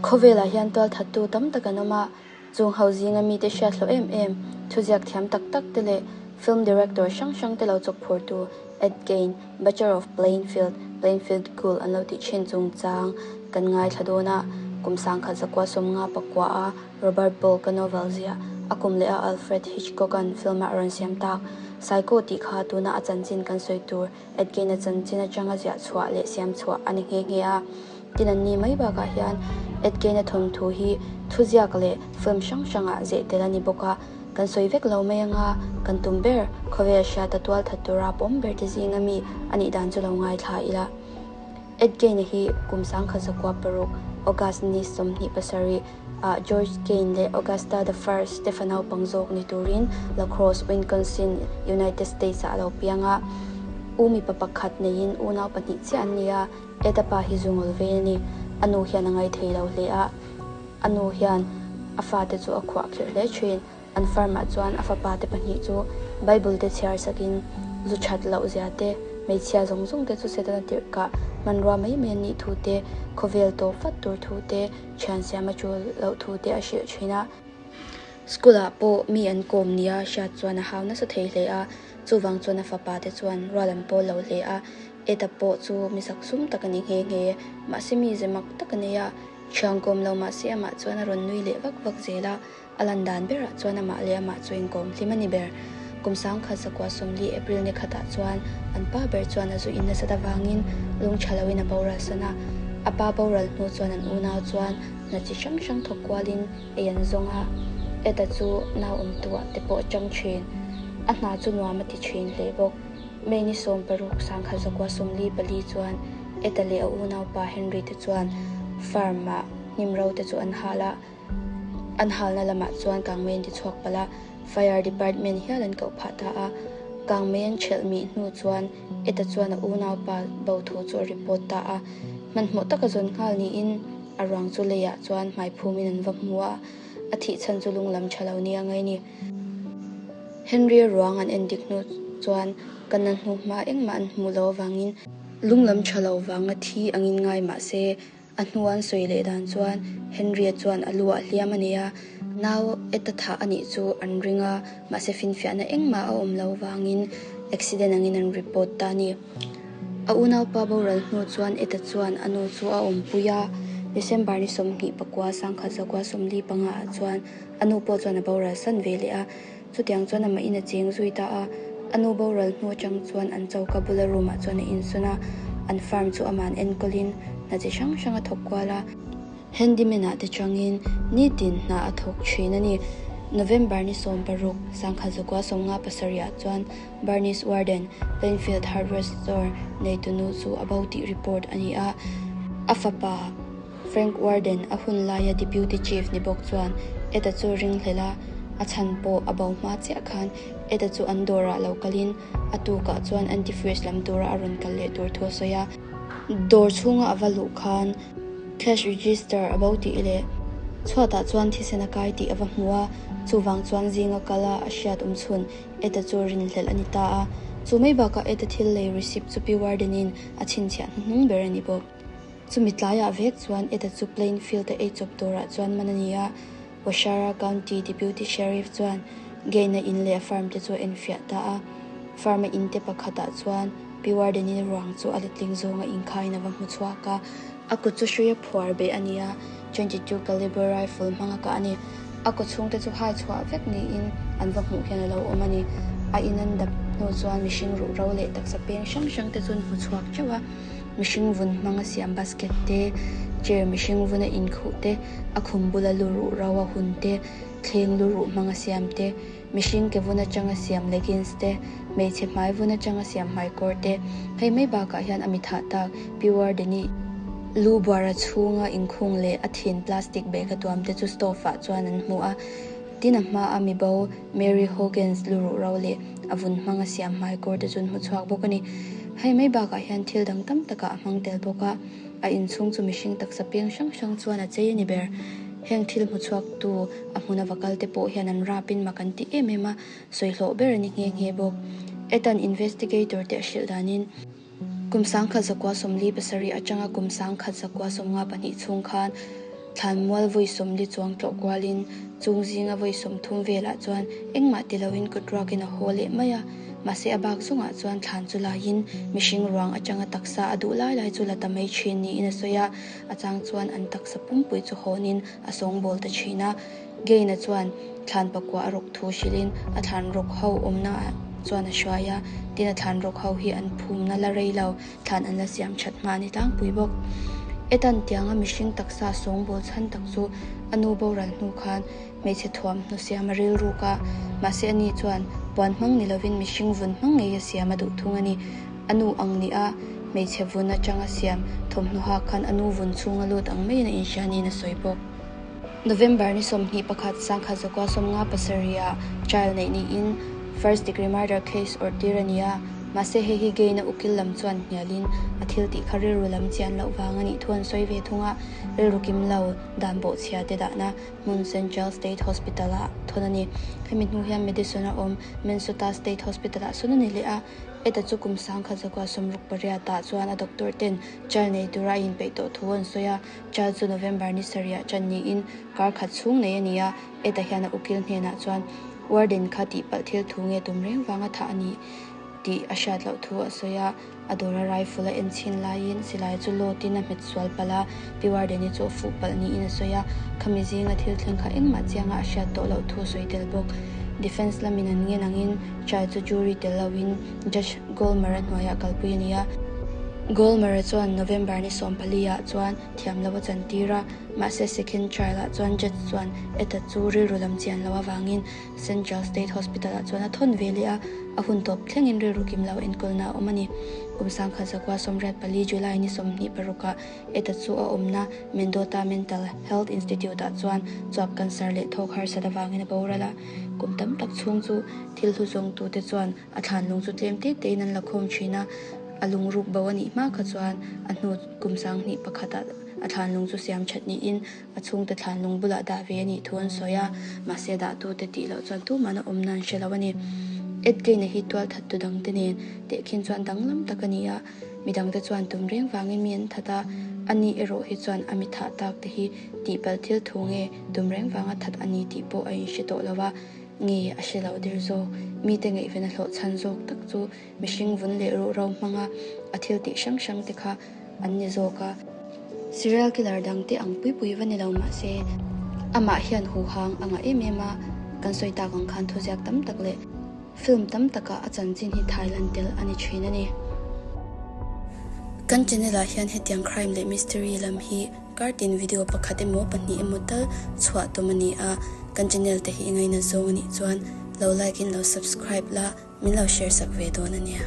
Khawvelah hian tualthattu tam tak an awm a, chung ho zinga mite hriat hlauh em em, thuziak thiam tak tak te leh film director hrang hrang te lo chawk phurtu Ed Gein, Butcher of Plainfield, Plainfield Ghoul an lo tih thin chungchang kan ngaithla dawn a, kum 1959 a Robert Bolk-a novel ziah, a kum leh a Alfred Hitchcock-a'n film-ah a rawn siam tak. Psycho tih kha tuna a chanchin kan sawi tur Ed Gein-a chanchin atanga ziah chhuah leh siam chhuah a ni nghe nghe a. Tin an ni mai bakah hian Ed Gein-a thawnthu hi thuziak leh film hrang hrangah zeh tel a ni bawk a, kan sawi vek lo mai anga kan tum ber khawvel hriata tual that tura pawm ber te zinga mi a nih dan chu lo ngaithla ila. Ed Gein-a hi kum 1906, August ni 27 ah George Gein leh Augusta the First te fa naupang zawk ni turin La Crosse, Winconsin, United States ah a lo piang a. U mipa pakhat neiin unau pahnih chiah an ni a, Ed-a pa hi zungawl ve a ni. A nu hian a ngaithei lo hle a, a nu hian a fate chu a khuah khirh hle thin. An farm-ah chuan a fapa te pahnih chu Bible te chhiar sakin zu that loh zia te, hmeichhia zawng zawng te chu Setana tirhkah hmanrua mai mai an nih thu te, khawvel tawp vat tur thu te, thian siam a tul loh thu te a hrilh thin a. School-ah pawh mi an kawm nia hriat chuan a hau nasa thei hle a, chuvang chuan a fapa te chuan rual an pawl lo hle a, Ed-a pawh chu mi zaksum tak a ni nghe nghe, mahse mi ze mak tak a nei a, thian kawm lo mahse amah chuan a rawn nui leh vak vak zel a. A lan dan berah chuan amah leh amah chu inkawm hlim a ni ber. Kum 1940 April ni khatah chuan an pa ber chuan a zu in nasat avangin lung tha loin a boral san a. A pa boral hnu chuan an unau chuan hna chi hrang hrang thawk kualin ei an zawng a. Ed-a chu nau awmtuah te pawh a chang thin. A hna chu nuam a ti thin hle bawk. May ni 16, 1944 chuan Ed-a leh a unaupa Henry te chuan farm-ah hnim ro te chu an hal a. An halna lamah chuan kangmei an ti chhuak palh a, Fire Department hial an koh phah ta a. Kangmei an ṭhelh mih hnu chuan Ed-a chuan a unaupa bo thu chu a report ta a. Hmanhmawh taka zawn nghal niin a ruang chu leiah chuan hmaiphumin an va hmu a, a thih chhan chu lung lam ṭha lo nia ngai ni. Henry-a ruang an endik hnu chuan ka na hnu hma engmah an hmuh loh avangin lung lam ṭha lo vanga thi angin ngai mah se A hnu an sawi leh dan chuan Henry-a chuan a lu ah hliam a nei a, nau eta thah a nih chu an ring a, mahse finfiahna engmah a awm lo vangin accident angin an report ta a ni. A unaupa boral hnu chuan Eta chuan a nu chu a awmpui a, December ni 29 1945 ah chuan a nu pawh chuan a boral san ve leh a, chutiang chuan amah in a cheng zui ta a. A nu boral hnu atang chuan an choka bula room ah chuan a insawn a, an farm chu ama'n enkawlin hna chi hrang hrang a thawk kual a. Handyman ah te changin nitin hna a thawk thin a ni. November ni 16, 1957 ah chuan Bernice Warden, Plainfield Hardware Store neitu nu chu a bo tih report a ni a. A fapa Frank Warden a hun laia Deputy Chief ni bawk chuan Ed-a chu ringhlel a, a chhan pawh a bo hma chiah khan Ed-a chu an dawrah lo kalin a tukah chuan antifreeze lam tura a rawn kal leh tur thu a sawi a. Dawr chhunga a va luh khan cash register a bo tih leh chhuatah chuan thisen a kai tih a va hmu a, chuvang chuan zinga kal a a hriat awm chhun Ed-a chu rinhlelh a ni ta a. Chu mai bakah Ed-a thil lei receipt chu Pi Warden-in a chhinchhiah hnuhnung ber a ni bawk. Chumi tlaiah vek chuan Ed-a chu Plainfield-a ei chawp dawrah chuan man a ni a, Washara County Deputy Sheriff chuan Gain-a in leh a farm te chu a enfiah ta a. Farm-a in te pakhatah chuan Pi Warden-i ruang chu a letling zawnga inkhaiin a va hmu chhuak a. A kut chu hruia phuar beh a ni a, 22 caliber rifle hmanga kah a ni. A kaw chhungte chu hai chhuah vek niin an va hmuh hian a lo awm a ni. A in an dap hnu chuan mihring ruh ro leh taksa peng hrang hrang te chu an hmu chhuak teuh a. Mihring vun hmanga siam basket te, chair mihring vuna inkhuh te, a khum bula lu ruh ro a hun te, thleng lu ruh hmanga siam te, mihring ke vun atanga siam leggings te, hmeichhe hmai vun atanga siam hmaikawr te, hei mai bakah hian a mi thah tak Pi Wardeni lu buara chhunga inkhung leh a thin plastic bag a tuam te chu stove ah chuan an hmu a. Tin a hma a mi bo Mary Hawkins lu ruh ro leh a vun hmanga siam hmaikawr te chu an hmu chhuak bawk a ni. Hei mai bakah hian thil dang tam takah a hmang tel bawk a, a inchhung chu mihring taksa peng hrang hrang chuan a chei a ni ber. Heng thil hmu chhuaktu a hmuna va kal te pawh hian an rapin mak an ti em em a, sawi hlawh ber a ni nghe nghe bawk. Etan investigator te a hrilh danin. Kum 1947 atanga kum 1992 chhung khan. Thlanmual vawi 40 chuang tlawh kualin chung zinga vawi 30 velah chuan engmah ti loin kut ruakin a haw leh mai a. Mahse a bak zawngah chuan thlan chu laiin mihring ruang atanga taksa a duh lai lai chu la ta mai thin niin a sawi a. A chang chuan an taksa pumpui chu hawnin a sawngbawl ta thin a. Gain-a chuan thlan pakua a rawk thu hrilhin a thlan rawk ho awmna ah chuan a hruai a, tin a thlan rawk ho hi an phumna la rei lo, thlan an la siam that hma a ni tlangpui bawk. Etan tianga mihring taksa sawngbawl chhan tak chu a nu boral hnu khan hmeichhe thuamhnaw siam a rilruk a, mahse ani chuan puan hmang ni lovin mihring vun hmang ngei a siam a duh thung a ni. A nu ang ni a, hmeichhe vun atanga siam thawmhnaw hak khan a nu vun chhunga lut ang maiin a inhria niin a sawi bawk. November ni 21, 1957 ah trial neih niin first degree murder case awrh tir a ni a, mahse hei hi Gain-a ukil lam chuan hnialin a thil tih kha rilru lam chian loh vang a nih thu an sawi ve thung a, rilru kim lo dan bawhchhia te dahna hmun Central State Hospital-ah thawn a ni. Hemi hnu hian Madison-a awm Minnesota State Hospital-ah sawn a ni leh a, Ed-a chu kum 1968 ah chuan a doctor ten trial nei tura a inpeih tawh thu an sawi a, Trial chu November ni sarih ah ṭan niin kar khat chhung nei a ni a, Ed-a hian a ukil hnenah chuan Warden kha tihpalh thil thu nge tum reng vanga thah a ni tih a hriat loh thu a sawi a, a dawra rifle a en chhin laiin silai chu lawtin a hmet sual palh a, Pi Warden-i chu a fuh palh niin a sawi a, khami zinga thil thleng kha engmah chianga a hriat tawh loh thu a sawi tel bawk. Defence lamin an ngen angin trial chu jury tel loin Judge Goldmer-a hnuaiah kalpui a ni a. Goldmer-a chuan November ni 14 ah chuan thiam lo a chantir a, mahse second trial-ah chuan judge chuan Etta chu rilru lam chian loh avangin Central State Hospital-ah chuan a thawn ve leh a, a hun tawp thlengin rilru kim lo enkawlna a awm a ni. Kum 1984 July ni 26 ah Etta chu a awmna Mendota Mental Health Institute-ah chuan chuap cancer leh thawk harsat avangin a boral a. Kum tam tak chhung chu thil hlu zawngtute chuan A thlan lung chu tlem te tein an la khawm thin a, a lung ruk bo a nih hma kha chuan a hnu kum 2001 ah a thlan lung chu siam that niin a chhungte thlan lung bulah dah ve a nih thu an sawi a, mahse dahtute tih loh chuan tuman a awmna an hre lo a ni. Ed Gein-a hi tual thattu dangte nen tehkhin chuan danglam tak a ni a, midangte chuan tum reng vangin mi an that a, ani erawh hi chuan a mi thah tak te hi tihpalh thil thu nge tum reng vanga that a ni tih pawh a inhre tawh lo a. Nge a hre lo der zawk? Mite ngaihven a hlawh chhan zawk tak chu mihring vun leh ruhro hmanga a thil tih hrang hrang te kha an ni zawk a. Serial killer dang te ang pui pui va ni lo mah se, amah hian huhang a ngah em em a, kan sawi tak ang khan thuziak tam tak leh film tam takah a chanchin hi thailan tel a ni thin a ni. Kan channel ah hian hetiang crime leh mystery lam hi Kartin video pakhat emaw pahnih emaw tal chhuah tum a ni a, kan channel te hi i ngaina zawng a nih chuan lo like in lo subscribe la, min lo share sak ve dawn a nia.